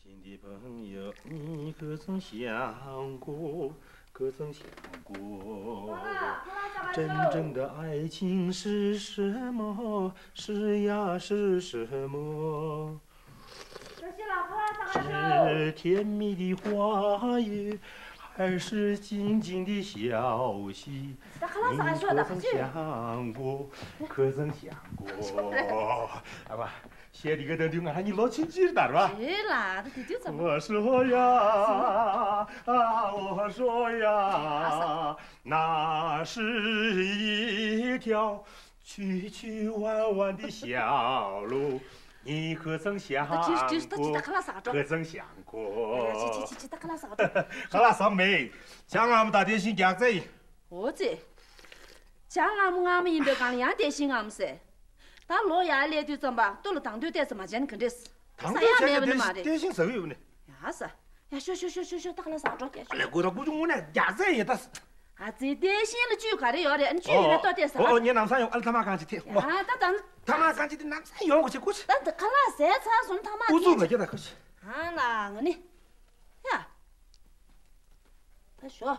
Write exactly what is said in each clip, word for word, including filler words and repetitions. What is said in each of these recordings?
亲的朋友，你可曾想过，可曾想过，真正的爱情是什么？是呀，是什么？是甜蜜的话语，还是静静的消息？你可曾想过，可曾想过？ ཨ་མ། གཞས་འདི་ག་ལྟ་དུས་ང་རང་གཉིས་ལོ་ཆུང་ཆུང་རེད་ད་ར། རེད་ལ། ད་དེ་དུས་ཙམ། 我说呀，啊，我说呀，那是一条曲曲弯弯的小路，你可曾想过？ ད་ཅི་ཅི་ཅི་ད་ཁ་ལག་ཟ་འགྲོ། 可曾想过？ ཅི་ཅི་ཅི་ཅི་ད་ཁ་ལག་ཟ་འགྲོ། ཁ་ལག་ཟ་མེད། ཅང་ཨ་མ་ད་དེ་བཞིན་རྒྱག་རྩེ་ཡིན། འོ་ཙི། ཅང་ཨ་མ་ངར་མ་ཡིན་པའི་སྒང་ལ་ཡང་དེ་བཞིན་ངར་མ་ཟེར། ད་ལོ་ཡར་སླེབས་དུས་ཙམ་པ་ལྟོ་ལ་དང་དོད་བལྟས་ཙམ་མ་བྱས་ན་ག་འདྲས། དང་དོད་བྱས་ན་ཡང་མེད་པ་ནི་མ་རེད། དེ་བཞིན་ཟ་གི་ཡོད་ནི། ཡ་ས། ཡ་ཤོ་ཤོ་ཤོ་ཤོ་ཤོ་ད་ཁ་ལག་ཟ་འགྲོ། ཡ་ཤོ། ཨ་ལས་དགོས་ད་ཀུ་ཅུ་དངོས་གནས་རྒྱག་རྩེ་ཡིན་ད། ཨ་ཙི། དེ་བཞིན་ལ་བཅུད་ག་རེ་ཡོད་རེད། ཨ་ནི་བཅུད་ཡོད་ན་ལྟོ་བལྟས་ཟ། ཨོ་ཨོ། ངས་ལམ་སང་ཡོང་། ཨ་ལ་ཐ་མག་གང་ཅི་ཐེ། ཨོ། ཡ་ད་ད། ཐ་མག་གང་ཅི་དེ་ལམ་སང་ཡོང་དགོས་ཆེ་ཀུ་ཅི། ད་ད་ཁ་ལག་ཟས་ཚར་སོང་ཐ་མག་ཨུ་ཚུགས་མ་རྒྱག་ད་ཀུ་ཅི། ཨ་ལ་ང་ནི། ཡ། ད་ཞོ།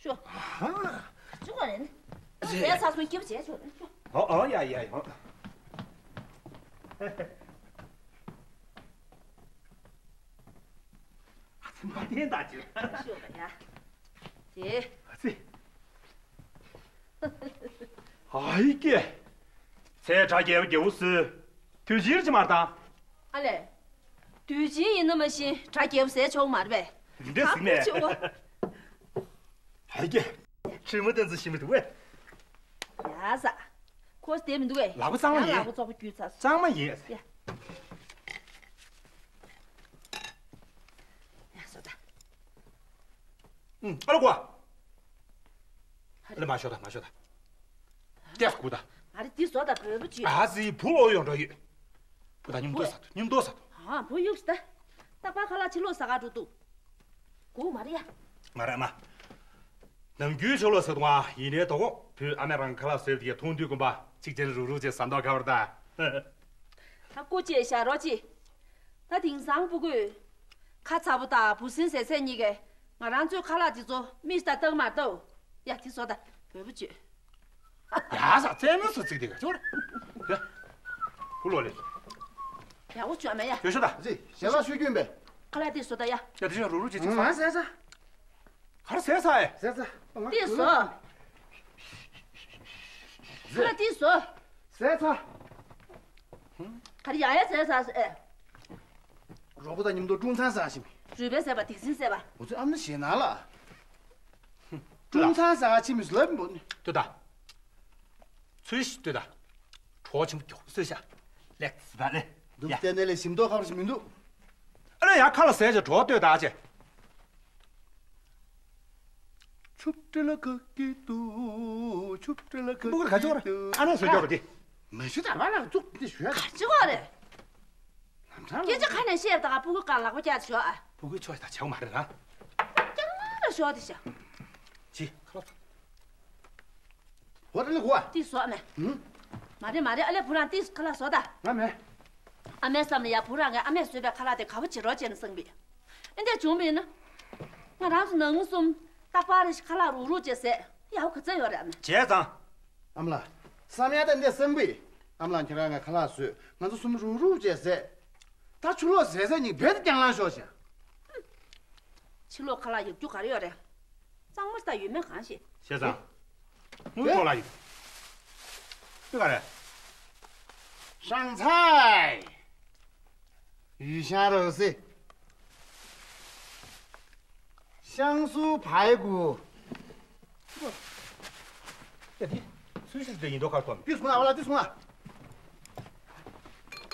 ཞོ། ཨ་ཧ། ཅི་ག་རེད་ནི། ཟས་ཚར་སོང་སྐྱིད་པོ་བྱས་ཆོག་ཞོ། ཨོ་ཨོ། ཡ་ཡ་ཡ། ཨ་ཙི་མ་བསྟན་ད་ཅི། ཞོ་ཡ། དེ། ཨ་ཙི། ཨ་ཡི་ཀེ། ཚེ་གྲ་རྒྱས་པོ་རྒྱལ་པོ་བཟོས། དུས་ཆེན་ཅི་མར་བཏང་། ཨ་ལས། དུས་ཆེན་ཡིན་ན་མ་གཞི་གྲ་རྒྱས་པོ་ཟས་ཆོག་མ་རེད་པས། འདི་འདྲ་ཟིག་ནས། ད་ཕྱི་བ། ཨ་ཡི་ཀེ། ཁྲིམས་མ་བསྟན་ཚུལ་ཤེས་མི་འདུག་བས། ཡ་ས། ཁོ་བསྡད་མི་འདུག་བས། ལག་པ་གཙང་མ་ཡིན། ཡང་ལག་པ་བཙོག་པ་བརྒྱུད་ཚར་སོང་། གཙང་མ་ཡིན། ཡ། ཡ་ས་ད། ཨུམ། ཨ་ལ་གོ། ཨ་ལ་མ་ཤོག་ད་མ་ཤོག་ད། ཏེ་སྐུ་ད། ང་རེ་འདི་བཟོ་ད་བོད་པོ་ཅིག་ཨ་ཙི། བུ་ཨོ་ཡོང་འགྲོ་ཡོད། བུ་ད་མཉམ་དུ་ཟ་འདུག་མཉམ་དུ་ཟ་འདུག་ཨ་བུ་གཡུགས་ད། རྟག་པར་ཁ་ལག་ཕྱི་ལོགས་ཟ་ག་འགྲོ་འདུག་སྒུག་མ་རེད་ཡ། མ་རེད་མ། ནམ་རྒྱུན་ཕྱི་ལོགས་ཟ་འདུག་ཨ། ཡིན་ནའི་དོ་དགོང་བུ་ཨ་མས་རང་ཁ་ལག་བཟོས་དེ་མཐོང་དུས་དགོངས་པ་གཅིག་ཅན་རུག་རུག་ཅེས་ཟ་འདོག་ག་བར་ད། ད་སྐུ་ཅེས་བཞག་རོགས་ཅི། ད་དེང་སང་སྤུ་གུས། ཁ་ཚ་པོ་དང་བུ་སྲིང་ཟེར་ཚད་གཉིས་ཀས་ང་རང་ཚོའི་ཁ་ལག་དེ་ཚོ་མིག་ལྟ་སྟངས་མ་ལྟའོ། ཡ་དེ་བཟོ་ད་བོད་པོ་བྱོས། ཡ་ས་རྩེད་མོ་སུ་ཚིག་དེ་ག་ཅོར། ཡ། བུ་ལོ་ལེ། ཡ་འོ་བྱོས་མེད་ཡ། ཡོད་ཤོ་ད། ཟི་ཞལ་ལག་ཤོད་རྒྱུན་པས། ཁ་ལག་དེ་བཟོ་ད་ཡ། ཡ་དེ་ཤོ་རུ་རུ་ཅི་ཅི་ང་ཟ། ཟས་ས། ག་རེ་ཟས་ས་ཨེ། ཟས་ས། ང་དེ་བཟོ། ཟས། ཁ་ལག་དེ་བཟོ། ཟས་ས། ག་རེ་ཡ་ཡ་ཟས་ས་ཨེ། རོགས་པོ་དང་མཉམ་དུ་ཀྲུང་ཚང་ཟ་ཞིམ། རུས་སྦལ་ཟས་པ་སྡིག་སྲིན་ཟས་པ། འོ་ཚོད་ཨམ་ན་ཞེ་ན་ལ། ཀྲུང་ཚང་ཟ་ཆི་མི་ལབ་འབོ་ནི། ལྟོས་ད། ཚུལ་ཞིག་ལྟོས་ད། གྲོགས་ཆེན་པོ་མགྱོགས་སོས་ཤ། ལེགས་ཟ་ལེ། འདུག་ཡ། བལྟས་ནས་ལས་ཞིམ་མདོག་ཁ་པོ་ཞིག་མི་འདུག་ཨ་ལས་ཡ་ཁ་ལ་ཟས་ཀྱི་གྲོགས་ལྟོས་ད་ཅེ། ཆུབ་བྲེ་ལ་ག་གི་ཏུ། ཆུབ་བྲེ་ལ་ག་གི་ཏུ། སྤུ་གུར་ག་ཅོག་རེད། ཨ་ནེ་བཟོས་ཀྱོག་རེད། མ་ཤི་ད་བ་ལ་འདུག་འདི་ཞུ་ཡ། ག་ཅི་གོ་རེད། ལམ་སང་སྐད་ཆ་ཁ་ནས་བཤད་དང་སྤུ་གུ་གང་ལག་པ་བཀྱག་ཤོག་ཨ། སྤུ་གུའི་ཕྱོགས་ད་བྱེད་མ་རེད་ར། རྐྱང་ལ་ཤོག་དེ་ཤ། ཅི་ཁ་ལོ། འོ་དེ་ལ་གོ་ཨ། དེ་བཟོ་ཨ་མེ། ཧུམ། མ་རེད་མ་རེད། ཨ་ལས་བུ་རང་དེ་ཁ་ལག་བཟོ་ད། ང་མེ། ཨ་མའི་བསམ་ལ་ཡ་བུ་རང་གི་ཨ་མས་བཟོས་པའི་ཁ་ལག་དེ་ག་བོ་བྱེད་རོགས་བྱས་ན་བསམ་པས། ཨེ་འདྲ་བྱུང་བས་ན། ང་རང་ཚོ་ནང་མི་གསུམ་རྟག་པར་ཁ་ལག་རུག་རུག་བྱས་ཟས་ཡག་པོ་ག་ཚོད་ཡོད་རེད་ཨ་མེ། བྱས་ཙང་། ཨ་མ་ལགས། བསམ་ཡ་ད་འདི་བསམ་གི། ཨ་མ་ལགས་ཁྱེད་རང་ང་ཁ་ལག་བཟོས། ང་ཚོ་གསུམ་རུག་རུག་བྱས་ཟས། ད་ཕྱི་ལོགས་ཟས་ཟས་གཉིས་རྦད་དེ་རྐྱང་ལངས་ཤོག་ཤག་ཕྱི་ལོགས་ཁ་ལག་ཡག་རྒྱུ་ག་རེ་ཡོད་རེད། གཙང་མ་ད་ཡོད་མེད་གང་ཤེས། བྱས་ཙང་། དངུལ་ཐོག་ལ་ཡོད། དེ་ག་རེད། ཧྲང་ཚའི། 鱼香肉丝། 香酥排骨། ཡ་དེ། སུ་ཞིག་དེ་ཡིན་མདོག་ཁ་ཐོམ། དུས་སུ་ང་ཨ་ལ་དུས་སུ་ང་།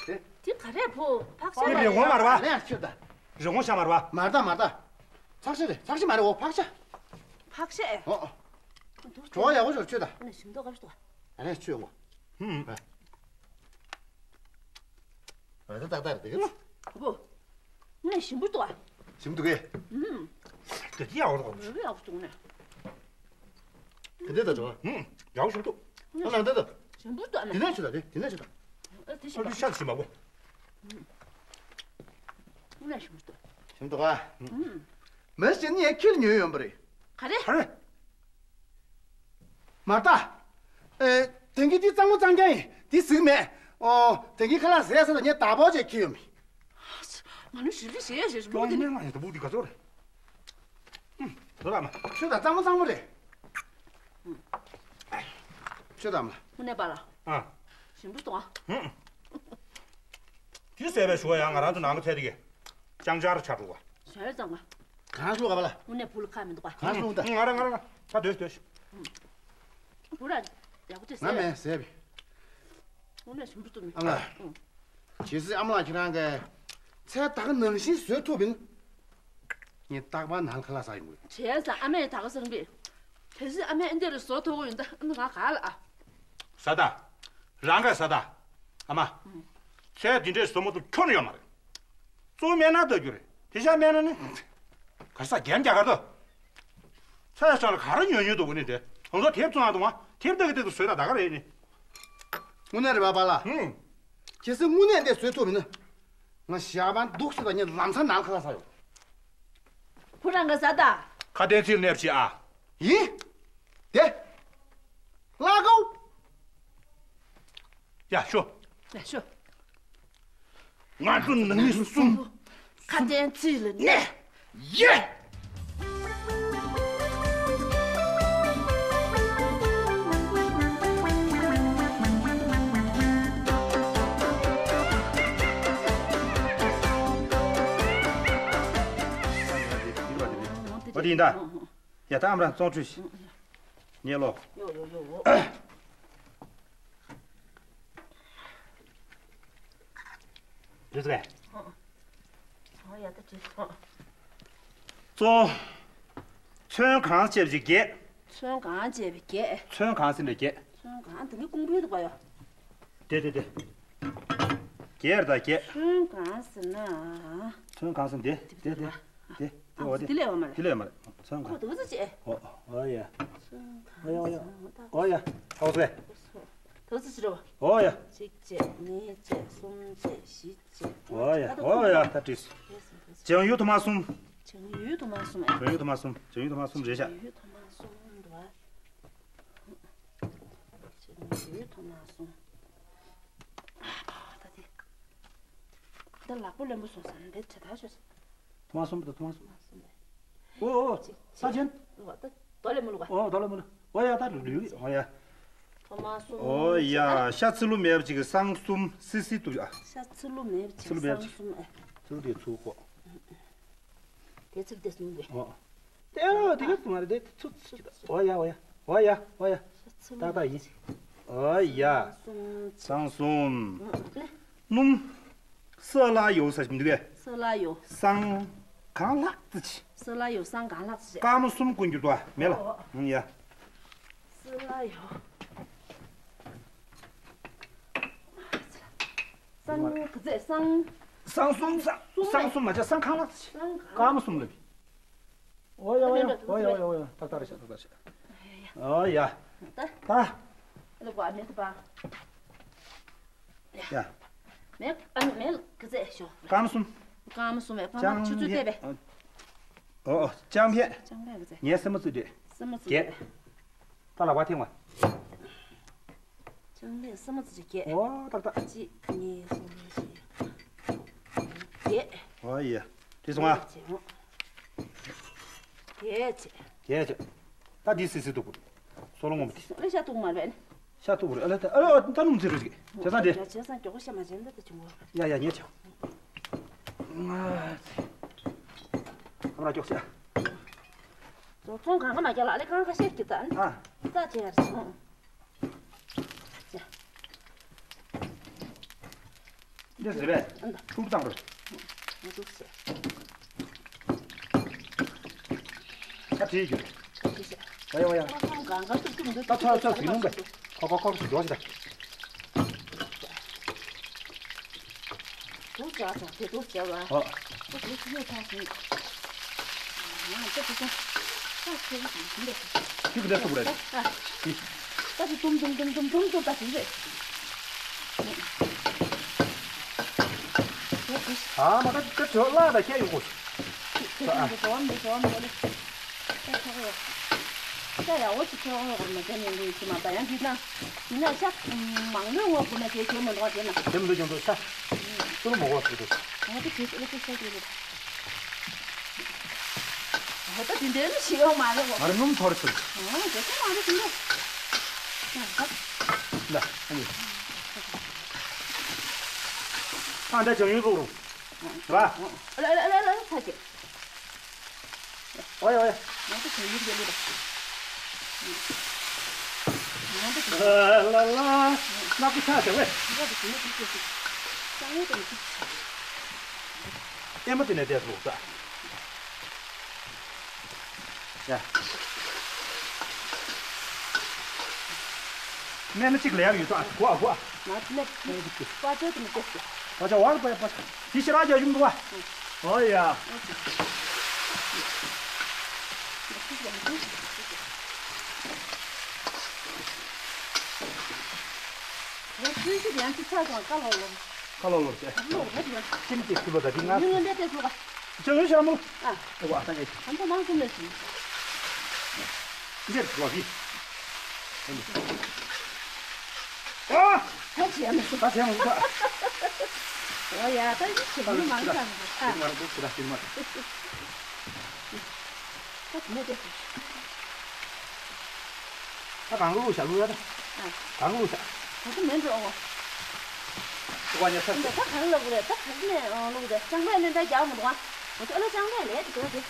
དེ། དེ་ག་རེ་བུ་ཕག་ཤ་དེ་རི་བོང་མ་རེད་པ། ལས་ཡར་ཁྱོད་ད། རི་བོང་ཤ་མ་རེད་པ། མ་རེད་ད་མ་རེད་ད། ཚག་ཤ་རེད་ཚག་ཤ་མ་རེད་འོ་ཕག་ཤ། ཕག་ཤ་ཨེ། འོ་འོ། གྲོགས་ཡག་པོ་ཞོར་ཁྱོད་ད། ཨ་ནི་ཞིམ་མདོག་ག་རེ་འདུག་ཨ་ནི་ཁྱོད་འོ། ཧུམ། ཨ་ད་ཏག་ཏག་རེད་དེ་གི། བུ། ངས་ཞིམ་པོ་འདུག་ཨ། ཞིམ་འདུག་གས། ཨུམ། དེ་ཡག་པོ་འདུག་འོ་ཡག་པོ་འདུག་ནས། དེ་འདྲ་ད་འགྲོ། ཨུམ། ཡག་པོ་ཞིམ་འདུག་ཨ་ནང་དེ་ད། ཞིམ་པོ་འདུག་ཨ་ནི། དེ་ནས་ཆུ་ད་དེ་དེ་ནས་ཆུ་ད། ཨ་དེ་ཞིམ་པོ། ཨ་དེ་ཤ་ཞིམ་པ་བོ། ཨུམ། ལ་ཞུམ་འདུག་ཞུམ་འདུག་ག་མི་ཞིག་ནི་ཁྱེར་ཉོས་ཡོང་པ་རེད། ག་རེ། ག་རེ། མ་ལྟ། ཨེ། དེང་གི་འདི་གཙང་མོ་གཙང་རྐྱང་ཡིན། འདི་ཟིག་མེད། ཨོ། དེང་གི་ཁ་ལག་ཟས་ས་ལ་ངས་བདག་པོ་བྱས་ཁྱེར་ཡོང་མི། ང་ནི་ཞུ་ལི་ཞེས་ཞེས་ཞུ་ལུགས་དེ་ནི། ང་ཡི་ད་བུ་འདི་ག་ཚོད་རེད། ཨུམ། ད་ལ་མ། ཆུ་དང་གཙང་མོ་གཙང་མོ་རེད། ཆུ་དང་མ། དངོས་གནས་པ་ལ། ཨ། ཞིམ་པོ་སོང་ཨ། ཧུམ། དེ་ཟས་པའི་ཞུ་བ་ཡང་ང་རང་ཚོ་ནང་མི་ཚད་དེ་གི། ཅང་ཅར་ཆགས་འགྲོ་བ། ཞལ་ཙང་ག་གང་ཞུ་ག་བ་ལ། དངོས་གནས་བུ་ལ་ཁ་མི་འདུག་ག་གང་ཞུ་ད། ང་རང་ང་རང་ང་། ད་སྡོད་སྡོད། བུ་ར། ཡག་པོ་ཅིག་ཟས། ང་མེད་ཟས་པས། དངོས་གནས་ཞིམ་པོ་འདུག་མི། ཨ་ལ། ཇི་སྲིད་ཨ་མ་ལགས་ཁྱེད་རང་གིས་ཚལ་ད་ག་ནང་བཞིན་བཟོས་ཐུབ་པ་ཡིན་ན། ངས་རྟག་པར་ནང་ཁ་ལག་ཟ་ཡོང་གི་རེད། བྱས་ཙང་ཨ་མས་ད་ག་སང་པས། གལ་སྲིད་ཨ་མས་ཨ་འདི་རུ་བཟོ་ཐུབ་ཀྱི་ཡོད་ན་ད་ཨ་ནི་ང་ག་ལ་ཨ། ཟ་ད། རང་ག་ཟ་ད། ཨ་མ། ཚལ་འདི་འདྲས་བཟོ་མ་ཐུབ་ཁྱོན་ནས་ཡོད་མ་རེད། གཙོ་བོ་སྨན་སྣ་ལྟ་རྒྱུ་རེད། དེ་ཤ་སྨན་སྣ་ནི། ག་ས་རྒྱན་རྒྱ་གར་དུ། ཚལ་ས་ལ་ག་རེ་ཉོས་ཉོས་འདུག་གོ་ནི་དེ། ང་ཚོ་དེབ་བཙོང་ཡག་འདུག་ང་། དེབ་ལྟ་གི་ལྟ་གི་བཟོས་ད་ད་ག་རེད་ནི། དངོས་གནས་རེད་པ་པཱ་ལགས། ཧུམ། གལ་སྲིད་དངོས་གནས་འདི་བཟོས་ཐུབ་མིན་ན། ང་ཞག་པ་འདུག་ཞིག་ལ་ངས་ལམ་སང་ནང་ཁ་ལག་ཟ་ཡོང་། ཁོ་རང་ག་ཟ་ད། ཁ་དན་ཚིག་གནས་ཤིག་ཨ། ཡིན། དེ། ལག་གོ། ཡ་ཤོ། ཡ་ཤོ། ང་ཚོ་ནང་མི་གསུམ། ཁ་དན་ཚིག་ལ་གནས། ཡེ། འོ་དེ་ཡིན་ད། ཡ་ད་ཨ་མ་ར་བཙོང་ཁྲུས་ཤིག་ཉེ་ལོ། ཡོ་ཡོ་ཡོ། རེད་ཟེར། ཨ་ཡ་ད་བྲིས་སོང་། གཙོ། ཚོན་གང་བཅས་པའི་བརྒྱད། ཚོན་གང་བཅས་པའི་བརྒྱད། ཚོན་གང་ཟེར་ནས་བརྒྱད། ཚོན་གང་དེ་ནི་ཀོང་པོའི་འདུག་པ་ཡོ། དེ་དེ་དེ། བརྒྱད་རེད་ད་བརྒྱད། ཚོན་གང་ཟེར་ན། ཚོན་གང་ཟེར་ན་དེ་དེ་དེ་དེ། དེ་འོ་དེ། དེ་ལས་འོ་མ་རེད། དེ་ལས་འོ་མ་རེད། ཚོན་ཁོ་གང་། དེ་ཚོ་བཅས། འོ་འོ་ཡ། ཚོན་གང་ཟེར་ན་ད། འོ་ཡ། འོ་ཡ། ཧའོ་སེ། དེ་ཚོ་ཅི་རེད་བ། འོ་ཡ། གཅིག་བཅས་གཉིས་བཅས་གསུམ་བཅས་བཞི་བཅས། འོ་ཡ། འོ་ཡ། ད་བྲིས། བྱང་ཡུལ་དུ་མ་གསུམ། བྱང་ཡུལ་དུ་མ་གསུམ་ཨེ། བྱང་ཡུལ་དུ་མ་གསུམ། བྱང་ཡུལ་དུ་མ་གསུམ་རེད་ཤག་བྱང་ཡུལ་དུ་མ་གསུམ་འདུག་བ། བྱང་ཡུལ་དུ་མ་གསུམ། ད་དེ། ད་ལག་པ་རློན་པོ་སོང་ཙང་འདི་བྱེད་ཐག་ཆོད་སོང་། ཐོ་མ་གསུམ་དང་ཐོ་མ་གསུམ། ཐོ་མ་གསུམ་རེད། ཨོ་ཨོ། ས་ཆེན། ཨོ་ད་རྡོ་ལེབ་མ་བླུགས་པ། ཨོ་རྡོ་ལེབ་མ་བླུགས། ཨོ་ཡ་ད་ལུས་ལུས། ཨོ་ཡ། ཐོ་མ་གསུམ། ཨོ་ཡ། ཤ་ཚི་ལུ་མེད་པ་ཅིག་གི་སྲང་གསུམ་སི་སི་འདུག་ཨ། ཤ་ཚི་ལུ་མེད་པ་ཅིག་ཚི་ལུ་མེད་པ་སྲང་ཅིག་གསུམ་ཨེ། ཚི་ལུ་དེ་ཚུགས་གོ། དེ་ཚིག་དེ་གསུམ་རེད། ཨོ། དེ་ཨོ་དེ་ག་མ་རེད་དེ་ཚུགས་ཚུགས། ཨོ་ཡ་ཨོ་ཡ། ཨོ་ཡ་ཨོ་ཡ། ཤ་ཚི་ལུ། ཏག་ཏག་ཡིན། ཨོ་ཡ། སྲང་གསུམ། སྲང་གསུམ། ཨོ་ལེ། སྣུམ། ས་ལ་ཡོ་ས་མི་འདུག་གས། ས་ལ་ཡོ། སྲང་། གང་ལྷག་ཙི་ཅི། ས་ལ་ཡོ་སྲང་གང་ལྷག་ཙི་ཅི། སྐར་མ་གསུམ་ཀུན་གྱི་དོ་མེད་ལ། ཨོ། ཨང་ཡ། ས་ལ་ཡོ། སྲང་ག་ཚད་སྲང་། སྲང་གསུམ་སྲང་། གསུམ་སྲང་གསུམ་མ་བྱ་སྲང་གང་ལྷག་ཙི་ཅི། སྲང་གང་། སྐར་མ་གསུམ་ལ་བི། ཨོ་ཡ་ཨོ་ཡ་ཨོ་ཡ་ཨོ་ཡ། ཏག་ཏག་རེད་ཤག་ཏག་ཏག་རེད་ཤག་ཨོ་ཡ། ད། ད། ཨ་ལོ་བ་མེད་ད་བ། ཡ། མེད་ཨ་མེད་ག་ཚད་ཤོག་སྐར་མ་གསུམ། སྐར་མ་གསུམ་བས་སྐར་མ་ཆུ་ཚོད་བལྟས་པས། ཨོ་ཨོ་ལྕང་ཕྱེད། ལྕང་ཕྱེད་ག་ཚད། ངས་སེན་མོ་བཙུགས་དུས། སེན་མོ་བཙུགས་བརྒྱད། དུས། ད་ལག་པ་འཐེན་བ། ལྕང་ཕྱེད་སེན་མོ་བཙུགས་བརྒྱད། ཨོ་ཏག་ཏག་གཅིག་གཉིས་གསུམ་བཞི། བརྒྱད། ཨོ་ཡ། དེ་སོང་ཨ། བརྒྱད་བྱས། བརྒྱད་བྱས། ད་འདི་སི་སི་འདུག་གོ། སོ་ལོ་ངོ་མ་དེ། ཨ་ལེ་ཤ་འདུག་མ་རེད། ཤ་འདུག་རེད། ཨ་ལེ་ད་ཨ་ལེ་ད་སྣུམ་ཚིག་རེད་ཅིག་བྱས་ཙང་དེ། བྱས་ཙང་མགྱོགས་པོ་ཤ་མ་བྱས་ན་ད་བྱུང་གོ། ཡ་ཡ་ཉེ་ཆེ། ང་། ཁམ་ར་མགྱོགས་ཤ། ཚོང་གང་ག་མ་རྒྱག་ལ་ཨ་ལེ་གང་ག་ཤེས་ཀྱི་ད། ཨ། ད་བྱས་ཡར་སོང་། འདི་ཟེར་བས། ཨ་འདྲ། ཐུག་བཏང་རོགས། ཨ་འདུག་ཟེར། ད་བྲིས་རྒྱུ། བྲིས་ཟེར། ཝ་ཡ་ཝ་ཡ། ཁོ་ཁོང་གང་ག་ཐུག་ཐུག་འདུག་ད་ཐོག་ཐོག་ཟིག་ནོམ་པས། ཁོ་ཁོ་ཁོ་ཟིག་འགྲོ་ཟིག་ད། དུག་བྱ་སོང་དེ་དུག་བྱ་བ། ཨོ། ད་དུག་ཆུ་ཡོད་ཐང་ཟིན། ང་ཚོ་དུག་ཆུ་ཡོད་ཐང་ཟིན། ཁྱི་གི་ལས་སུ་རེད། ཨ། ད་དུ་ཏུམ་ཏུམ་ཏུམ་ཏུམ་ཏུམ་ཏུམ་ད་དུག་རེད། ཨ་མ་ད་ད་བྲོ་ལ་ད་ཁྱེད་ཡོད་གོ། ཁྱེད་ཁྱེད་ཁྱེད་འགྲོ་བ་མི་འགྲོ་བ་མི་འགྲོ་ལེ། ཁྱེད་ཁྱེད་ཡོད། ཁྱེད་ཡག་པོ་ཅིག་ཁྱེད་ཡོད་གོ་མ་ཁྱེད་ཉན་གི་ཡོད་ཅི་མ་ད་ཡང་འདི་ན་འདི་ན་ཤ་མང་ནོ་ངོ་གོ་ན་ཁྱེད་ཁྱེད་མི་འགྲོ་བ་དེ་ན། དེ་མི་འགྲོ་ཀྱང་འགྲོ་ཤ། ཏུ་ལ་མོ་གོ་ཟེར་གི་འདུག་ང་ད་ཁྱེད་ཁྱེད་ཁྱེད་ཁྱེད་ཁྱེད། ཨོ་ད་དེ་འདྲའི་ནི་ཞིག་ཡོད་མ་རེད་བ། ང་རང་སྣུམ་ཐོར་ཟིན། ཨོ་དེ་ཚོ་མ་རེད་ཟིན་ཏེ། ལ་ཨ་ནི། ཨ་འདྲ་བྱང་ཡུལ་ལུག་རུང་། ར། ཨ་ལ་ཨ་ལ་ཨ་ལ་ཨ་ལ་ཚ་ཅེ། ཨོ་ཡ་ཨོ་ཡ། ང་ཚོ་བྱང་ཡུལ་རྒྱལ་ལུགས་ར། ང་ཚོ་བྱང་ལ་ལ། ནག་པོ་ཆགས་བྱ་བས། ང་ཚོ་བྱང་ཡུལ་རྒྱལ་ལུགས་ར། ལྟད་མོ་དེ་ནས་བལྟས་སོང་ས། ཡ། སྨན་སྣ་གཅིག་ལས་ཡག་ཡོད་ད་གོ་ཨ་གོ་ཨ། ང་ཚོ་ནས་པ་ཅོ་དེ་མི་ལྟོས་ཏེ། པ་ཅོ་བར་པ་པ། དེ་ཞེ་དྲག་རྒྱག་ཞུམ་འདུག་བ། ཨོ་ཡ། ང་ཚོའི་ཤུགས་ཡང་ཅིག་ཆགས་སོང་བཀའ་ལོག་ལོག་ཁ་ལོ་ལོ་ཏེ། ལོག་ལོག་ཡོད། ཁྱིམ་གྱི་ཁུ་ལོ་ད་དེ་ང་། ཡུན་ལ་འདས་ཏེ་ཚོ་ག་ཅང་ཡོད་ཤ་མོ། ཨ། ཨོ་ཨ་ད་ངས། ཨ་མཐོ་མང་གསུམ་ལས་སུ། འདིར་ལོག་གི་ཨ། ད་བྱས་མ་སོང་། ད་བྱས་མ་སོང་། ཨོ་ཡ་ད་ཡིད་ཆེས་མི་མང་ཙམ་ཨ། ང་རང་ཚོ་ཁྱེད་རང་ཁྱེད་མ། ད་དེ་ནས་ཏེ། ད་གང་བླུགས་བཞག་བླུགས་ཡ་ད། ཨ། གང་བླུགས་བཞག་ད་ཚོ་མེད་འགྲོ་འོ། ཤོག་ཉ་ཚར། ད་ག་རེ་ལབ་དགོས་རེད། ད་ག་རེ་ནས་བླུགས་རེད། ལྕང་མས་ལེན་ད་རྒྱག་མི་འདུག་ཨ། འོ་ཚོ་ཨ་ལ་ལྕང་མས་ལས་དེ་འགྲོ་དེ།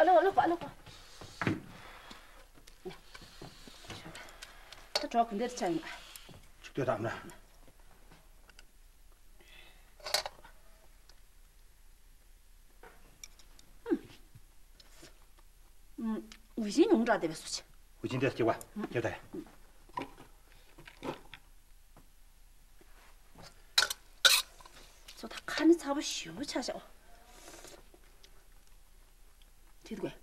ཨ་ལོ་ཨ་ལོ་ཨ་ལོ། ད་གྲོགས་ག་འདིར་ཆགས་ཡིན་པ། ཅིག་ལྟོས་དང་ན། འུ་ཆིན་ཉུང་དྲགས་བསྡད་པའི་སུ་ཆེ། འུ་ཆིན་དེ་སྐྱེ་བ་སྐྱེ་ད་ཡ། ཚོ་ད་ཁ་ནི་ཚ་པོ་ཞེ་པོ་ཆགས་ཤག་དེ་དགོས།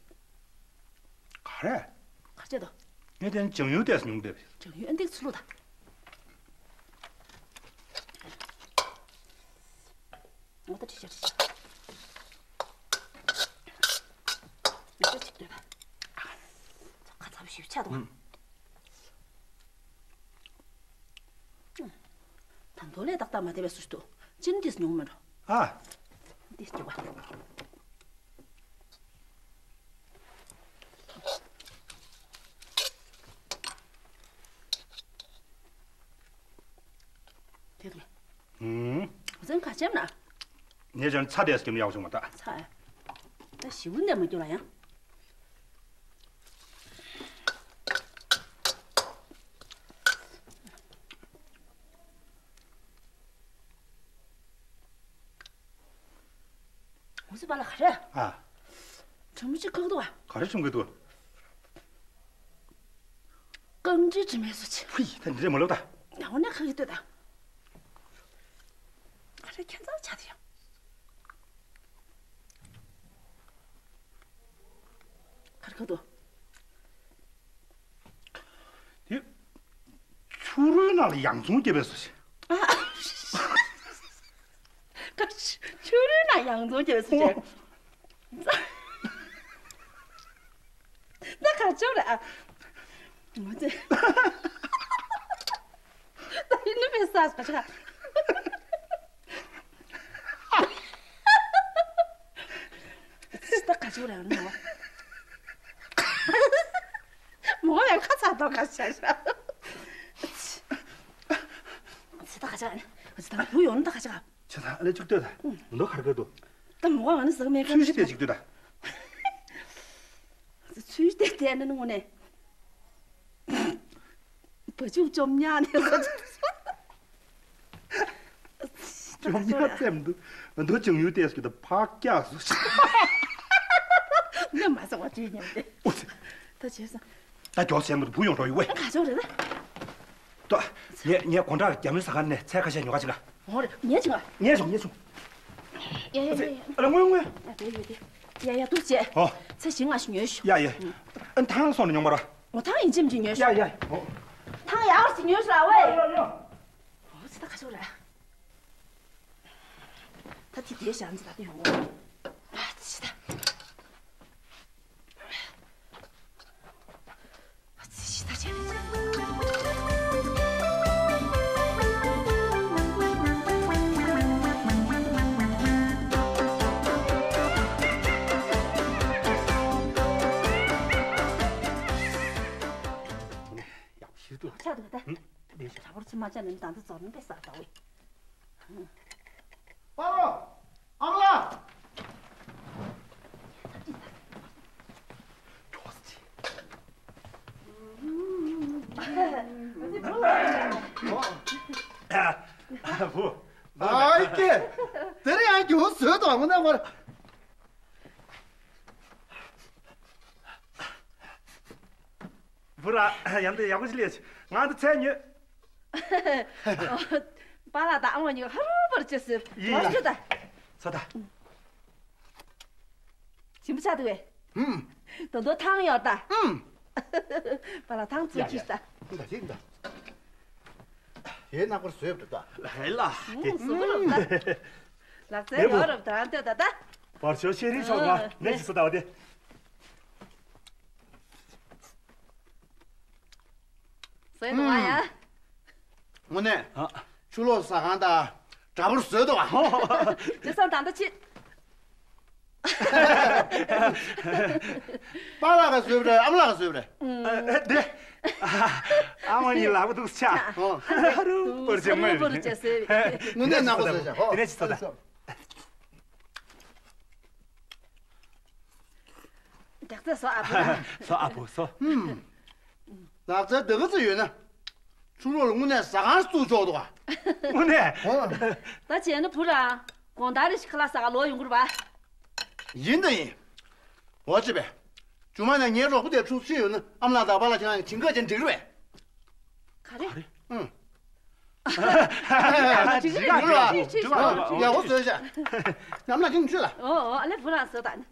ག་རེ། ག་ཅེ་དོ། ངས་དེ་ནི་བྱང་ཡུལ་ཏེས་ཉུང་བསྡད། བྱང་ཡུལ་ཨ་འདེགས་ཚུལ་ལུ་ད། ང་ད་ཁྲི་ཆ་ཁྲི་ཆ། ཡིག་ཆ་ཅིག་ལྟོས་ད། ཁ་ཚ་པོ་ཞེ་པོ་ཆགས་འདུག་ཨ། ད་མདོ་ལས་ཏག་ཏག་མ་བསྡད་པའི་སུ་ཞིག་འདུག་ཅི་ནི་འདིས་ཉུང་མེད་འགྲོ། ཨ། འདིས་སྐྱོ་བ། དེ་དུ། ཧུམ། འོ་ཙན་ག་ཅེམ་ན། ངས་ཀྱང་ཚ་དེ་སྐྱེམ་ཡག་བྱུང་མ་ད། ཚ། ད་ཞིབ་ནས་མ་སྐྱོ་ལ་ཡང་། འོ་ཙི་པ་ལ་ག་རེ། ཨ། དྲི་མ་ཅིག་ཁག་འདུག་ཨ། ག་རེ་བྱུང་གི་འདུག་རྐང་འདྲེ་དྲི་མས་སུ་ཆེ། ཧུའི་ད་འདྲེ་མ་ལོག་ད། ཡང་ནས་ཁག་གི་ལྟོས་ད། ག་རེ་ཁྱད་མཚར་ཆགས་དེ་ཡང་། གར་ཁ་དོ། དེ། ཆུ་རུལ་ནང་ལ་ཡང་ཚོང་སྐྱེ་བས་སུ་ཞིག་ཨ། ཆུ་རུལ་ནང་ཡང་ཚོང་སྐྱེ་བས་སུ་ཞིག་ད་ག་ཅོག་རེད་ཨ། ངོ་ཚེ། ད་ཡིན་ནི་མེད་ས་ས་ཆ། ད་ག་ཅོག་རེད་ཨ་ནི་མོ། མོ་ཡང་ཁ་ཚ་ཏོག་ཁ་ཤ་ཤ། ཚེ་ད་ག་ཅག་ཨ་ནི། ཚེ་ད་བུ་ཡོང་ནི་ད་ག་ཅག་ཆ་ཚང་ཨ་ལས་ཅིག་ལྟོས་ད། མདོ་གར་ག་འདུག་ད་མོ་ག་ང་ནི་ཟག་མེད་ཁ་ཚུལ་ཞིག་དེ་ཅིག་ལྟོས་ད། ཚུལ་དེ་དེ་ནི་དངོས་གནས། བ་ཕྱུགས་བཅོམ་ཉག་ནས་བཅོམ་ཉག་བཙེམ་འདུག་མདོ་བྱང་ཡུལ་ཏེས་ཀྱི་ད་ཕག་སྐྱག་སུ་ཆགས། ངས་མ་ཟ་བ་བྲིས་ཉམས་ཏེ། ད་བྱས་ཙང་། ད་མགྱོགས་བྱས་མ་གཏོགས་བུ་ཡོང་འགྲོ་ཡོང་བས། ག་ཚོད་རེད་ད། ད། ངས་ངས་དགོང་དག་རྒྱ་མོའི་ཟ་ཁང་ནས་ཚལ་ཁ་ཤས་ཉོ་ག་ཕྱིན་ག། འོ་རེད། ངས་བྱིན་ག། ངས་བྱུང་ངས་བྱུང་། ཡ་ཡ་ཡ་ཡ། ཨ་ལ་སྔོན་སྔོན། ཡ་དེ་ཡོད་དེ། ཡ་ཡ་འདུག་བྱས། ཨོ། ཚལ་ཞིམ་མངར་ཞིག་ཉོས་ཤོག། ཡ་ཡ། ཨ་ཐང་སོང་ནས་ཉོ་མ་ར། འོ་ཐང་ཡིན་གཅིག་མིན་གཅིག་ཉོས་ཤོག། ཡ་ཡ། ཨོ། ཐང་ཡག་པོ་ཞིག་ཉོས་ཤོག་ལ་ཝེ། ཡ་ཡ་ཡ། འོ་ཙི་ད་ག་ཚོད་རེད། ད་དེ་དེ་བཞག་ཙི་ད་དེ་ཡོང་ངོ་། ཨ་ཙི་ད། ཡག་ཤི་ཏུ། ཆག་ཏུ་ད། དྲ་བོར་ཚི་མ་ཆག་ནི་ད་འདི་ཚོ་ནི་པེ་ས་ད་ཝེ། པ་རོ། ཨ་མ་ལགས། བུ། ཨ་ཀྱེ། དེ་རིང་ཡང་རྒྱུ་བཟོས་དང་མི་ན་མར། བུ་ར། ཡང་དེ་ཡག་པོ་ཞིག་ལས། ང་འདི་ཚད་ཉོས། པཱ་ལགས་དང་ཨ་མ་གཉིས་ཧ་རུ་པར་བྱེད་ཟེར། ཡིན། ལོག་ཤོག་ད། ཚ་ད། ཞིམ་པོ་ཆགས་འདུག་གས། ཧུམ། དོ་དོ་ཐང་ཡོད་ད། ཧུམ། པཱ་ལགས་ཐང་ཚོ་ཡ་ཡ། གྱིས་ད། འདི་འདི་འདི། དེའི་ནག་པར་བཟོས་པ་ད། ལ་ཧེ་ལ། ཧུམ། ཟུམ་པོ་རུ་ད། ལག་རྩལ་ཡོད་རབ་ད་ལྟོས་ད་ད། བར་ཞོ་ཤེས་རིག་ཤོག་ང་ནས་ཅི་སུ་ད་བ་དེ། སོས་དུ་མ་ཡ། དངོས་གནས། ཨ། ཆུ་ལོག་ཟ་ཁང་དང་འདྲ་པོར་བཟོས་འདུག་ཨ། དེ་སང་ད་ལྟ་ཕྱིན། པཱ་ལགས་ཀྱིས་བཟོས་པ་རེད། ཨ་མ་ལགས་ཀྱིས་བཟོས་པ་རེད། ཨ། དེ། ཨ་མ་གཉིས་ལག་པ་འདུག་ཆ། ཨ། ཧ་རུ་པར་བྱེད་མ་ཧ་རུ་པར་བྱེད་ཟེར། དངོས་གནས་ནག་པོ་བཟོས་ཤག་ཨོ། དེ་ནས་ཅི་ཚོ་ད། ལག་རྩལ་བཟོ་ཨ་བུ། བཟོ་ཨ་བུ་བཟོ། ཧུམ། ལག་རྩལ་འདི་ག་ཚོད་ཡོད་ན། ཆུ་ལོག་ལ་དངོས་གནས་ཟ་ཁང་བཙུགས་ཆོག་འདུག་ཨ། དངོས་གནས། ཨོ། ད་བྱས་ན་བུ་རང་དགོང་དག་རེ་ཞིག་ཁ་ལག་ཟ་ག་ལོག་ཡོང་གི་རེད་པ། ཡིན་དང་ཡིན། འོ་ཅི་པས། ཇུ་མ་ནས་ངའི་རོགས་པོ་དེ་ཁྲུག་ཤི་ཡོད་ན་ཨ་མ་ལགས་དང་པཱ་ལགས་ཁྱེད་རང་གིས་བྱིན་ག་བྱས་འགྲིག་རེད་པས། ག་རེ། ཨང་། ཡག་པོ་བཟོས་ཤག་ཉམས་ལ་ཁྱེད་ཁྲུས་ལ། ཨོ་ཨོ། ཨ་ལེ་བུ་རང་བཟོ་དང་།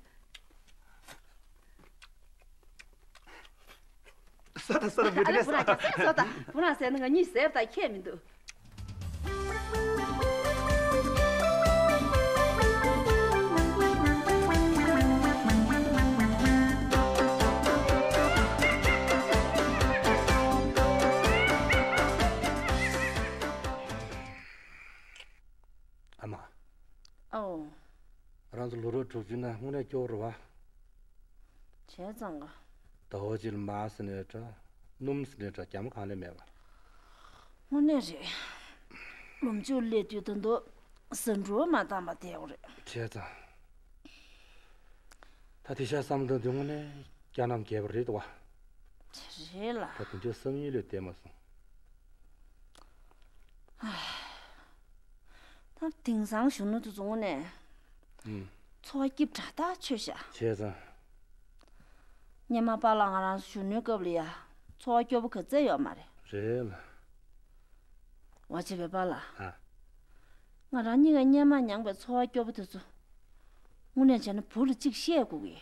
བཟོ་དང་བཟོ་དང་བུ་དེ་ནས་བཟོ། ཨ་ལེ་བུ་རང་བཟོ་དང་། བུ་རང་བཟོས་ན་ང་གཉིས་བཟོས་པ་དང་ཁྱད་མི་འདུག་ཨ་མ། ཨོ། རང་ཚོ་ལོ་རབས་དྲུག་ཅུ་ན་དངོས་གནས་སྐྱོ་བོ་རེད་བ། བྱས་ཙང་ག་ཟླ་བ་གཅིག་ལ་མར་ཟེར་ནའི་འདྲ། སྣུམ་ཟེར་ནའི་འདྲ། རྒྱ་མ་གང་ལས་མེད་པ། དངོས་གནས་རེད། ལོ་མཇུག་སླེབས་དུས་ད་དུང་ཟ་འབྲུ་མ་བཏང་བ་བསྡད་ཡོད་རེད། བྱས་ཙང་། ད་དེ་ཤ་བསམ་དོན་དེ་དངོས་གནས་སྐྱ་ནམ་རྒས་པ་རེད་དོ་བ། རེད་ལ། ད་དེ་འདྲའི་བསམ་ཡུལ་ལས་འདས་མ་སོང་། ད་དེང་སང་གཞོན་ནུ་དེ་ཚོ་དངོས་གནས། ཨུམ། འཚོ་བ་སྐྱིད་དྲགས་ཐག་ཆོད་ཤག་བྱས་ཙང་། སྔོན་མ་པཱ་ལགས་ང་རང་གཞོན་ནུའི་སྐབས་ལ་ཡ། འཚོ་བ་སྐྱོ་པོ་ག་ཚད་ཡོད་མ་རེད། རེད་ལ། འོ་བྱས་པས་པཱ་ལགས། ཨ། ང་རང་གཉིས་ཀ་སྔོན་མ་མྱངས་པའི་འཚོ་བ་སྐྱོ་པོ་དེ་ཚོ། དངོས་གནས་བྱས་ན་བུ་ལ་གཅིག་བཤད་དགོས་ཀྱི།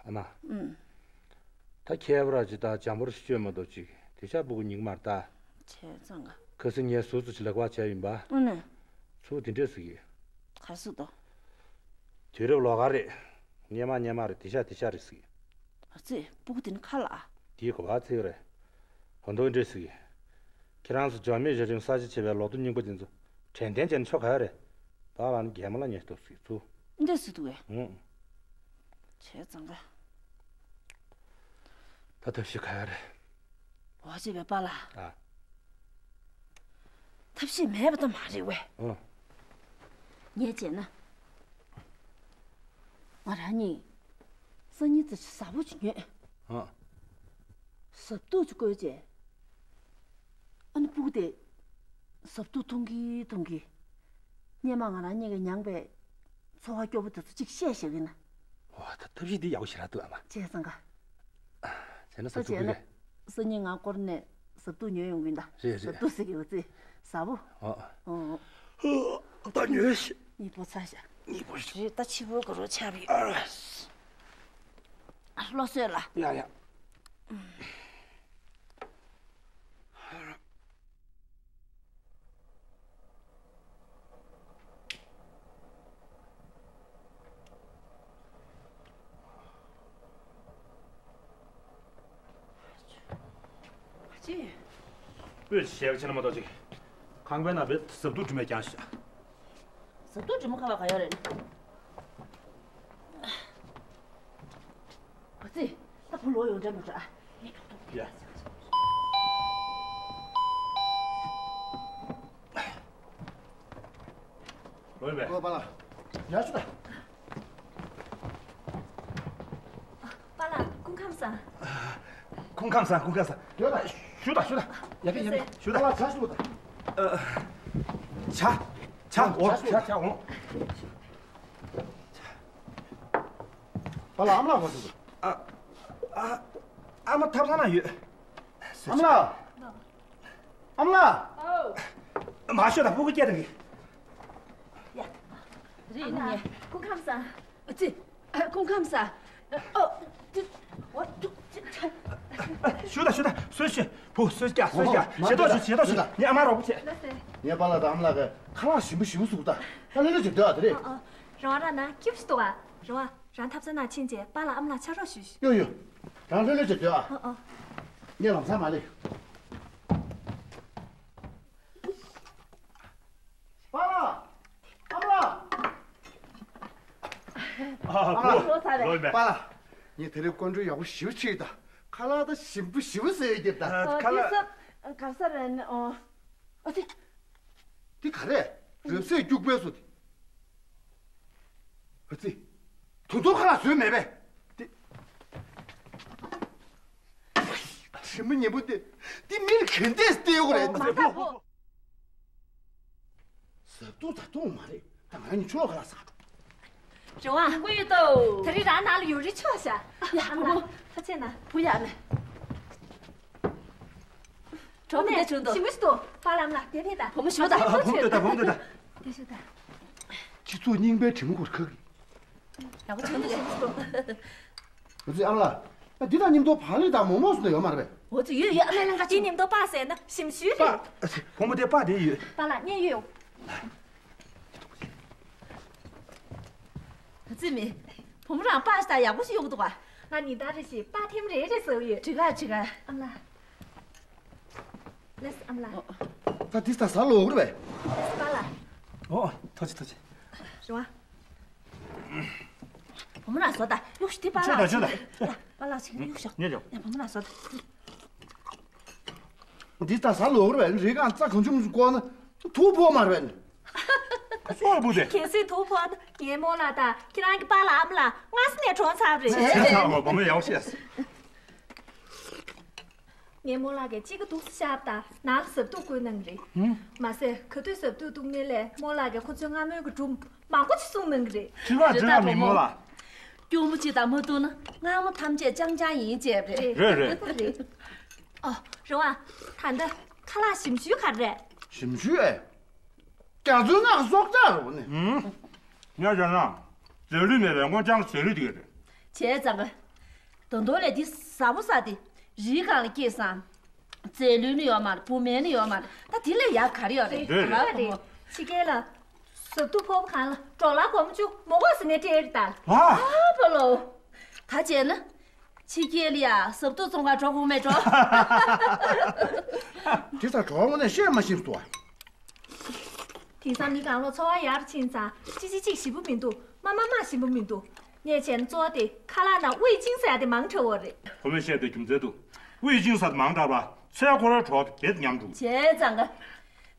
ཨ་མ། ཨུམ། ད་ཁྱད་པར་ཅིག་ད་འཇམ་པོར་ཤོད་མ་གཏོགས་ཅིག་དེ་ཤ་སྤུ་གུ་ཉིག་མར་ལྟ། བྱས་ཙང་ག་ཁ་སང་ངས་ཟུར་ཙམ་ཅིག་ལག་པ་བྱས་ཡིན་པ། ཨ་ནི། ཚུར་དེ་འདྲས་ཟེར་གི། ག་ཟེར་དོ། དུས་རབས་ལོགས་ཀ་རེད། སྔོན་མ་སྔོན་མ་རེད། དེ་ཤ་དེ་ཤ་རེད་ཟེར་གི། ཨ་ཙི། སྤུ་གུ་དེ་ནི་ཁ་ལ་ཨ། དེའི་གོ་བ་ཚིག་རེད། གོ་མདོག་འདྲས་ཟེར་གི། ཁྱེད་རང་ཚོ་འཇར་མན་གཞི་རིམ་གསར་བརྗེ་བྱས་པའི་ལོ་ཐོ་རྙིང་པ་དེ་ཚོ་དྲན་རྟེན་བྱས་ནས་འཚོ་ག་ཡ་རེད། ད་ལ་ནི་རྒན་མོ་ལ་ཉེ་སྟོབས་ཟིག་ཚུ། འདི་སུ་འདུག་གས། ཨུང་། བྱས་ཙང་ག་ད་ཐབས་ཤེས་ག་ཡ་རེད། འོ་བྱས་པས་པཱ་ལགས། ཨ། ཐབས་ཤེས་མེད་པ་ད་མ་རེད་བས། ཨུང་། ངས་བྱས་ན། ང་རང་གཉིས། སང་ཉིན་ཙམ་ཞིག་ཟྭ་བོ་ཅིག་ཉོས། ཨ། ཟྭ་ཐུག་ཅིག་བསྐོལ་བྱས། ཨ་ནི་སྤུ་གུ་དེ། ཟྭ་ཐུག་འཐུང་གི་འཐུང་གི། སྔོན་མ་ང་རང་གཉིས་ཀྱིས་མྱངས་པའི་འཚོ་བ་སྐྱོ་པོ་དེ་ཚོ་གཅིག་བཤད་བཞག་གི་ན། འོ་ད་ཐབས་ཤེས་འདི་ཡག་པོ་ཞེ་དྲག་འདུག་ཨ་མ། བྱས་ཙང་ག་ད་ བྱས་ན་ཟ་ཐུབ་ཀྱི་རེད། སང་ཉིན་ང་སྐོར་ནས་ཟ་ཐུབ་ཉོས་ཡོང་གི་ཡིན་ད། རེད་རེད། ཟ་ཐུབ་ཟེར་གི་ཡོད་ཙི། ཟ་བོ། ཨ། ཨོ། ད་ཉོས་ཤིག་གཉིས་པོ་ཚ་ཤག་གཉིས་པོ་ཤིག་རེད་ད། ཕྱི་པོ་ག་རུ་ཆགས་ཡོད། ཨ། བློ་གསོས་ལ། ཡ་ཡ། ཅི། པོས་ཞལ་ཕྱེ་ན་མ་གཏོགས་ཅིག་ཁང་པའི་ནང་པའི་ཟ་ཐུབ་དྲི་མས་ཀྱང་ཤག་ཟ་ཐུབ་དྲི་མ་ཁ་བ་ག་ཡོད་རེད། ཨ་ཙི། ད་བུ་ལོག་ཡོང་འདྲ་མི་འདྲ། ཡ། ལོས་མེད། ཨོ་པཱ་ལགས། ཡར་ཞུ་ད། པཱ་ལགས་སྐུ་ཁམས་བཟང་། སྐུ་ཁམས་བཟང་། སྐུ་ཁམས་བཟང་། ཡོད་ད། ཞུ་ད་ཞུ་ད། ཡ་གི་ཡ་གི་ཞུ་ད། པཱ་ལགས་ཇ་ཞུ་ད། ཇ། ཇ་འོ་ཇ་ཇ་འོ། པཱ་ལགས་ཨ་མ་ལགས་ག་སོང་། ཨ། ཨ། ཨ་མ་ཐབ་ཚང་ན་ཡོད། ཨ་མ་ལགས། ཨ་མ་ལགས། ཨོ། མ་ཤོད་ད། སྤུ་གུ་སྐྱེས་དང་གི། ཡ། རེད་ནི། སྐུ་ཁམས་བཟང་། ཨ་ཙི། སྐུ་ཁམས་བཟང་། ཨོ། ཙི། འོ། ཙི། ཙི། ཞུ་ད་ཞུ་ད། གསོལ་ཞུ། བུ་གསོལ་རྒྱག་གསོལ་རྒྱག་མ་ཞེ་ཏོག་ཞུ། ཞེ་ཏོག་ཞུ། ངའི་ཨ་མ་རོགས་པོ་བྱེད། ངའི་པཱ་ལགས་དང་ཨ་མ་ལགས་ཀྱི་ཁ་ལག་ཞིམ་པོ་ཞིམ་པོ་བཟོ་གི་ད། ད་ལྷོད་ལྷོད་བྱེད་སྡོད་ཨ། དེ་རེད། ཨ་ཨ། རང་རང་ན་སྐྱིད་པོ་ཞིག་འདུག་ཨ། རེད་བ། རང་ཐབ་ཚང་ནང་ཕྱིན་རྗེས་པཱ་ལགས་ཨ་མ་ལགས་ཕྱག་རོགས་ཞུ་ཞུ། ཡོ་ཡོ། རང་ལྷོད་ལྷོད་བྱེད་སྡོད་ཨ། ཨ་ཨ། ངས་ལམ་སང་མ་སླེབས། པཱ་ལགས། ཨ་མ་ལགས། ཨ། ཨ་ལགས། ལོས་མེད། པཱ་ལགས། ངས་དེ་རིང་ཀོན་ཀྲོལ་ཡག་པོ་ཞེ་པོ་བྱས་ད། ཁ་ལག་ད་ཞིམ་པོ་ཞེ་པོ་བཟོས་ཡོད་ཀྱི་ད། ཨ། ཁ་ལག་འདི་ས་ག་ས་རེད་ཨོ། ཨ་ཙི། འདི་ག་རེད། རབ་གསལ་སྐྱུག་པའི་བཟོ་དེ། ཨ་ཙི། དོ་དོ་ཁ་ལག་བཟོས་མེད་པས། འདི། དྲི་མ་ཉེས་པོ་འདི། འདི་མི་ལ་ག་འདྲས་སྟེར་དགོས་རེད། ཨོ་མ་ཁ་ཕོ། ཟ་ཐུབ་ད་ཐུབ་མ་རེད། ད་ང་གཉིས་ཕྱི་ལོགས་ཁ་ལག་ཟ་འགྲོ། རེ་བ། དགོས་ཡོད་དོ། ད་རེས་རང་ནང་ལ་ཡོད་རེ་ཆོག་ཤག་ཡ། ཨ་མ། ཕ་ཆེ་ན། བུ་ཡག་ནས། གྲོགས་མོ་འདི་བྱུང་དོ། ཞིམ་པོ་ཞིག་འདུག་པཱ་ལགས་ཨ་མ་ལགས་དེ་ཕེབས་དང་། བུ་མོ་ཞུ་དང་། བུ་མོ་འདི་དང་། བུ་མོ་འདི་དང་། དེ་ཞུ་དང་། སྤྱི་ཚོགས་རྙིང་པའི་དྲི་མ་གོར་ཁག་གི། ཡག་པོ་བྱུང་འདུག་ཞིམ་པོ་ཞིག་འདུག་འོ་ཙི་ཨ་མ་ལགས། འདི་དང་མཉམ་དུ་བག་ལེབ་དང་མོག་མོག་སོགས་ཡོད་མ་རེད་པས། འོ་ཙི་ཡོད་ཡོད། ཨ་མ་ལགས་ང་ཅི་མཉམ་དུ་པགས་ཟེར་ན་ཞིམ་ཞུ་རེད། པགས། བུ་མོ་དེ་པགས་དེ་ཡོད། པཱ་ལགས་ངས་ཡོད། ཙི་མི། བུ་མོ་རང་པགས་ཤ་ཡག་པོ་ཞིག་ཡོང་གི་འདུག་ག་ང་ཉིན་ལྟར་རེ་བཞིན་པགས་ཐེམ་རེ་རེ་ཟ་གི་ཡོད། འགྲིག་ག་འགྲིག་ག་ཨ་མ་ལགས། ལགས་སོ་ཨ་མ་ལགས། ད་འདི་ད་ཟ་ལོ་གི་རེད་པས། ལགས་སོ་པཱ་ལགས། ཨོ། ཐུགས་རྗེ་ཆེ་ཐུགས་རྗེ་ཆེ། རེ་བ། བུ་མོ་རང་ཟ་ད། གཡུག་ཤོག་དེ་པཱ་ལགས། ཆོད་ད་ཆོད་ད། ཡ་པཱ་ལགས་ཅིག་གཡུག་ཤོག་ངས་ཡོང་། ཡ་བུ་མོ་རང་ཟ་ད། འདི་ད་ཟ་ལོ་གི་རེད་པས། རེ་གང་རྩ་གང་བྱུང་མི་བྱུང་བཀོག་ན་དུག་ཕོག་མ་རེད་པས། ག་ཚོད་བུ་དེ། གལ་སྲིད་དུག་ཕོག་ན་ངའི་རྨོ་ལགས་དང་ཁྱེད་རང་གི་པཱ་ལགས་ཨ་མ་ལགས་སྔ་ས་ནས་གྲོངས་ཚར་བ་རེད། བྱས་ཙང་བུ་མོ་ཡག་པོ་བཤད། ངའི་རྨོ་ལགས་ཀྱིས་དཔྱིད་ཀ་འདུག་སེ་བཞག་པ་དང་ནང་ལ་ཟ་ཐུབ་བསྐུར་གནང་གི་རེད། ཧུམ། མ་ཟད་ག་དུས་ཟ་ཐུབ་འདུག་མིན་ལས་རྨོ་ལགས་ཀྱིས་ཁོ་ཚོའི་མངར་མོའི་གི་སྒྲུང་མང་པོ་ཅིག་གསུངས་གནང་གི་རེད། དྲི་བ་དྲི་བ་མི་རྨོ་ལགས། སྐྱུར་མོ་གཅིག་དང་མ་བཏུང་ན་མངར་མོ་ཐམས་ཅད་ཅང་ཅང་ཡིན་བྱས་པ་རེད། རེད་རེད། རེད། ཨོ། རེ་བ། ད་ལྟ་ཁ་ལག་ཞིམ་ཞུའི་ག་རེ་རེད། ཞིམ་ཞུའི་ཨེ། རྒྱ་མཚོའི་ནང་སྲོག་ཆགས་རེད་པ་ནི། ཧུམ། ངས་བྱས་ན། རྫས་ལུད་མེད་པའི་སྔོ་ལྗང་ཟས་རིགས་དེ་ག་རེད། བྱས་ཙང་ག་ད་དུང་ལས་འདི་ཟ་བོ་ཟ་དེ་རིའི་སྒང་ལ་སྐྱེས་སང་། རྫས་ལུད་ནི་ཡོད་མ་རེད། བུད་མེད་ནི་ཡོད་མ་རེད། ད་དེ་ལས་ཡག་ག་རེ་ཡོད་རེད། རེད་རེད། ཕྱི་རྒྱལ་ལ་ཟ་ཐུབ་ཕོག་པ་གང་ལ་འབྲོག་ལ་སྒོར་མོ་བཅུ་མོ་གོ་ཟེར་ནས་སྤྲད་རེད་ད། ཨ། ཨ་ཕ་ལོ། ད་བྱས་ན། ཕྱི་རྒྱལ་ལ་ཡ་ཟ་ཐུབ་བཙོང་ག་འགྲོ་དགོས་མེད་འགྲོ། དེ་ད་གྲོགས་དངོས་གནས་བཤད་མ་ཤེས་སོ། དེང་སང་མི་གང་ལོ་འཚོ་བ་ཡར་ཕྱིན་ཙང་ཅི་ཅི་ཅིག་ཞིམ་པོ་མི་འདུག་མ་མ་མ་ཞིམ་པོ་མི་འདུག་ངས་བྱས་ན་གཙོ་བོ་དེ་ཁ་ལག་ནང་དབུས་ཅིང་ཟེར་ཡ་དེ་མང་དྲགས་པ་རེད། ཁོ་མོས་བཤད་དེ་རྒྱུ་མཚན་འདུག་དབུས་ཅིང་ཟེར་དེ་མང་དྲགས་པ་ཚལ་ཁོ་རའི་གྲོགས་དེ་གེ་ཉམས་འགྲོ། བྱས་ཙང་ག་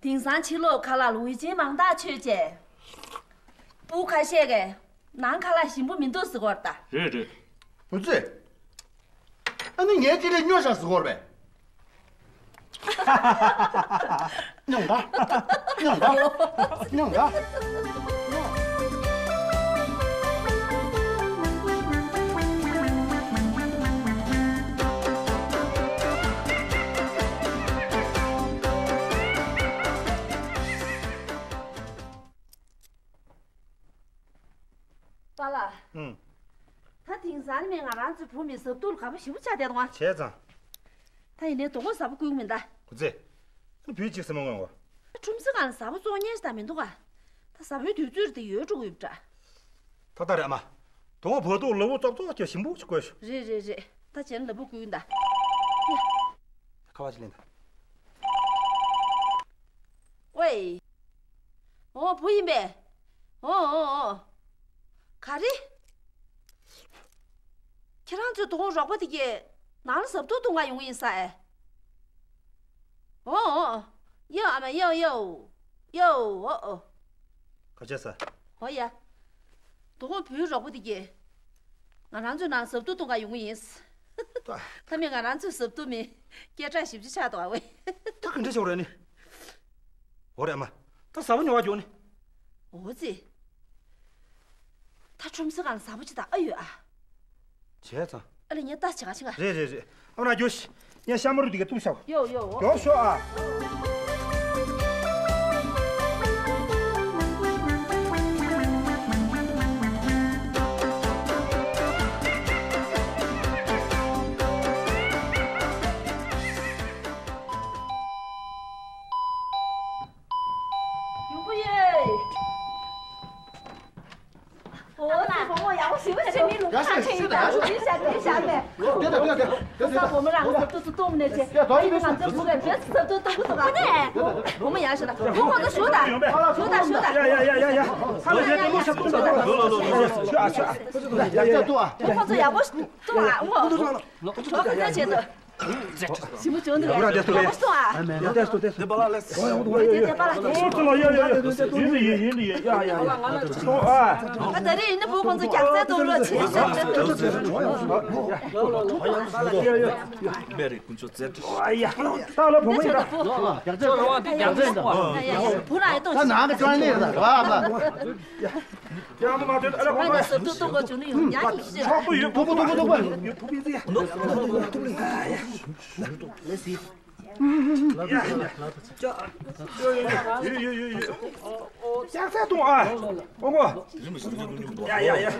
དེང་སང་ཕྱི་ལོགས་ཁ་ལག་ལ་དབུས་ཅིང་མང་ཐག་ཆོད་བྱས། སྤུ་ཁ་ཤས་ཀས་ནང་ཁ་ལག་ཞིམ་པོ་མི་འདུག་ཟེར་གོ་ར་ད། རེད་རེད། འོ་ཙི། ཨ་ནི་ངའི་ལྕེ་ལ་སྨྱོ་ཤག་ཟེར་གོ་ར་པས། སྨྱོ་ད། སྨྱོ་ད། སྨྱོ་ད། ཨུམ། ད་དེང་སང་ནི་མེད་ང་རང་ཚོའི་བུ་མོའི་ཟབ་ཏུ་ལ་དགའ་པོ་ཞེ་པོ་ཆགས་བསྡད་འདུག་ཨ། བྱས་ཙང་། ད་ཡིན་ནའི་དོ་དགོང་ཟ་བོ་བསྐུལ་གི་མིན་ད། གུ་ཚེ། ཁྱོད་བུ་གཅིག་སེམས་མ་དངོས་པ། ཁྲོམ་ས་སྒང་ལ་ཟ་བོ་བཙོང་མཁན་ཞིག་ད་མི་འདུག་ག་ད་ཟ་བོའི་དུས་ཚོད་དེ་ཡོལ་འགྲོ་གི་ཡོད་པ་འདྲ། ཏག་ཏག་རེད་ཨ་མ། དོ་དགོང་བར་དུ་ལུས་པོ་ཙོག་ཙོག་བྱས་ཞིམ་པོ་ཞིག་དགོས་ཤོག་རེད་རེད་རེད། ད་བྱས་ན་ལུས་པོ་བསྐུལ་ཡིན་ད། ཡ། ཁ་པར་ཞིག་ལེན་ད། ཝེ། ཨོ་བུ་ཡིན་པས། ཨོ་ཨོ་ཨོ། ག་རེ། ཁྱེད་རང་ཚོའི་དོ་དགོང་རོགས་པ་དེ་གས་ནང་ལ་ཟབ་ཏུ་བཏུང་ག་ཡོང་གི་ཡིན་ས་ཨེ། ཨོ་ཨོ། ཡའོ་ཨ་མ་ཡའོ་ཡའོ། ཡའོ་ཨོ་ཨོ། ག་བྱས་ས། ཨོ་ཡ། དོ་དགོང་བུའི་རོགས་པ་དེ་གས་ང་རང་ཚོའི་ནང་ཟབ་ཏུ་བཏུང་ག་ཡོང་གི་ཡིན། ད་མི་ང་རང་ཚོའི་ཟབ་ཏུ་མི་སྐད་གྲགས་ཞེ་པོ་ཅིག་ཆགས་འདུག་ཨ་ཝེ། ད་ག་འདྲ་ཞིག་རེད་ནི། འོ་རེད་ཨ་མ། ད་ཟ་བ་ཉོ་བ་འགྱོ་ནི། འོ་ཙི། ད་ཁྲོམ་ས་སྒང་ལ་ཟ་བ་ཅིག་དང་ཨ་ཡོད་ཨ། བྱས་ཙང་། ཨ་ལས་ངས་ལྟ་བྱེད་ག་ཕྱིན་ག་རེད་རེད་རེད། ཨ་མ་ན་འགྱོ་ཤི། ངས་ཤ་མ་རུ་དེ་ག་གཏུབ་ཤག་ཡོ་ཡོ་འོ། འགྱོ་ཤོག་ཨ། ཡོང་གི་ཡོད། ཨོ་ཙི་བུ་མོ་ཡག་པོ་ཞེ་པོ་ཅིག་མི་ལུག་ཁ་ཁྲེང་ཡིན་ད་ཞུ་ཡིན་ཤག་ཡིན་ཤག་ལས། ཁོ་ས་བུ་མོ་རང་གི་ཟབ་ཏུ་ཚུར་གཏོང་ནས་ཆེ། ཡིན་ང་ཚོའི་བུ་གའི་བེ་ཟབ་ཏུ་གཏོང་གི་འདུག་ག་བུ་མོ་ཡག་ཤོད་ད་བུ་ཁོང་ཚོ་ཞུ་ད་ཞུ་ད་ཞུ་ད། ཡ་ཡ་ཡ་ཡ་ཡ། ཧ་ལས་བྱས་ཏེ་ལུག་ཤ་གཏོང་ད། ཞུ་ཨ་ཞུ་ཨ། ཡག་ཤོད་ད་ཏུ་ཨ། བུ་ཁོང་ཚོ་ཡག་པོ་གཏོང་ཨ་འོ། བུ་ཁོང་ཚོ་བྱས་ཏེ། ཞིམ་པོ་བྱུང་འདུག་ཡ་ཡ་ཡ་ཡ། ཡག་པོ་སོང་ཨ། ཡ་ཡ་ཡ་ཡ། ཡ་ཡ་ཡ་ཡ། ཡ་ཡ་ཡ་ཡ། ཡིན་ནི་ཡིན་ནི་ཡིན་ཡ་ཡ་ཡ། ཨ་ད་རེས་ཡིན་ནི་བུ་ཁོང་ཚོ་རྒྱག་རྩལ་གཏོང་རོགས་བྱེད། མེ་རི་ཀུན་སྤྱོད་རྩལ་འགྲིག་ཨ་ཡ། ད་ལ་བུ་མོ་ཡིན་ད། རྒྱག་རྩལ་གཏོང་། ཡ་ཡ་ཡ། ད་ལ་བུ་མོ་ཡིན་ད། ཡ་ཡ་ཡ། བུ་རང་ཡིན་གཏོང་། ད་ནང་གི་ཅོན་ལེ་ར་བ་བ། ཡ་ཡ་ཡ། ཡ་མོ་མ་དེ་ཨ་ལ་བུ་མོ་ཡ། ཟབ་ཏུ་གཏོང་དགོས་བྱུང་ནི་ཡོང་ཡ་ཡིན་ཤེས། ཆོག་པོ་ཡོད། ཐུག་པོ་ཐུག་པོ་ཐུག་པོ། ཡོད་ཕུ་པི་ཙི་ཡ། ལེ་སི། ཡོད་ཡོད་ཡོད་ཡོད། ཡག་ཚད་གཏོང་ཨ། ཨོ་གོ། ཡ་ཡ་ཡ། ཡ་ཡ་ཡ། ཡ་ཡ་ཡ། ཡ་ཡ།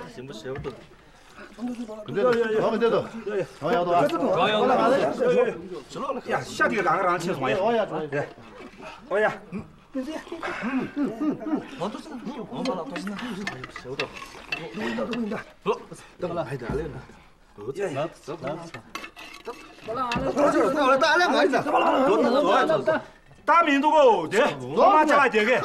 ཡ་ཤ་དེ་རང་རང་ཆེ་སོང་ཡ། ཨོ་ཡ། ཨོ་ཡ། ད་མི་འདུག་གོ་དེ། ལོ་མ་ཆ་བ་དེ་གས།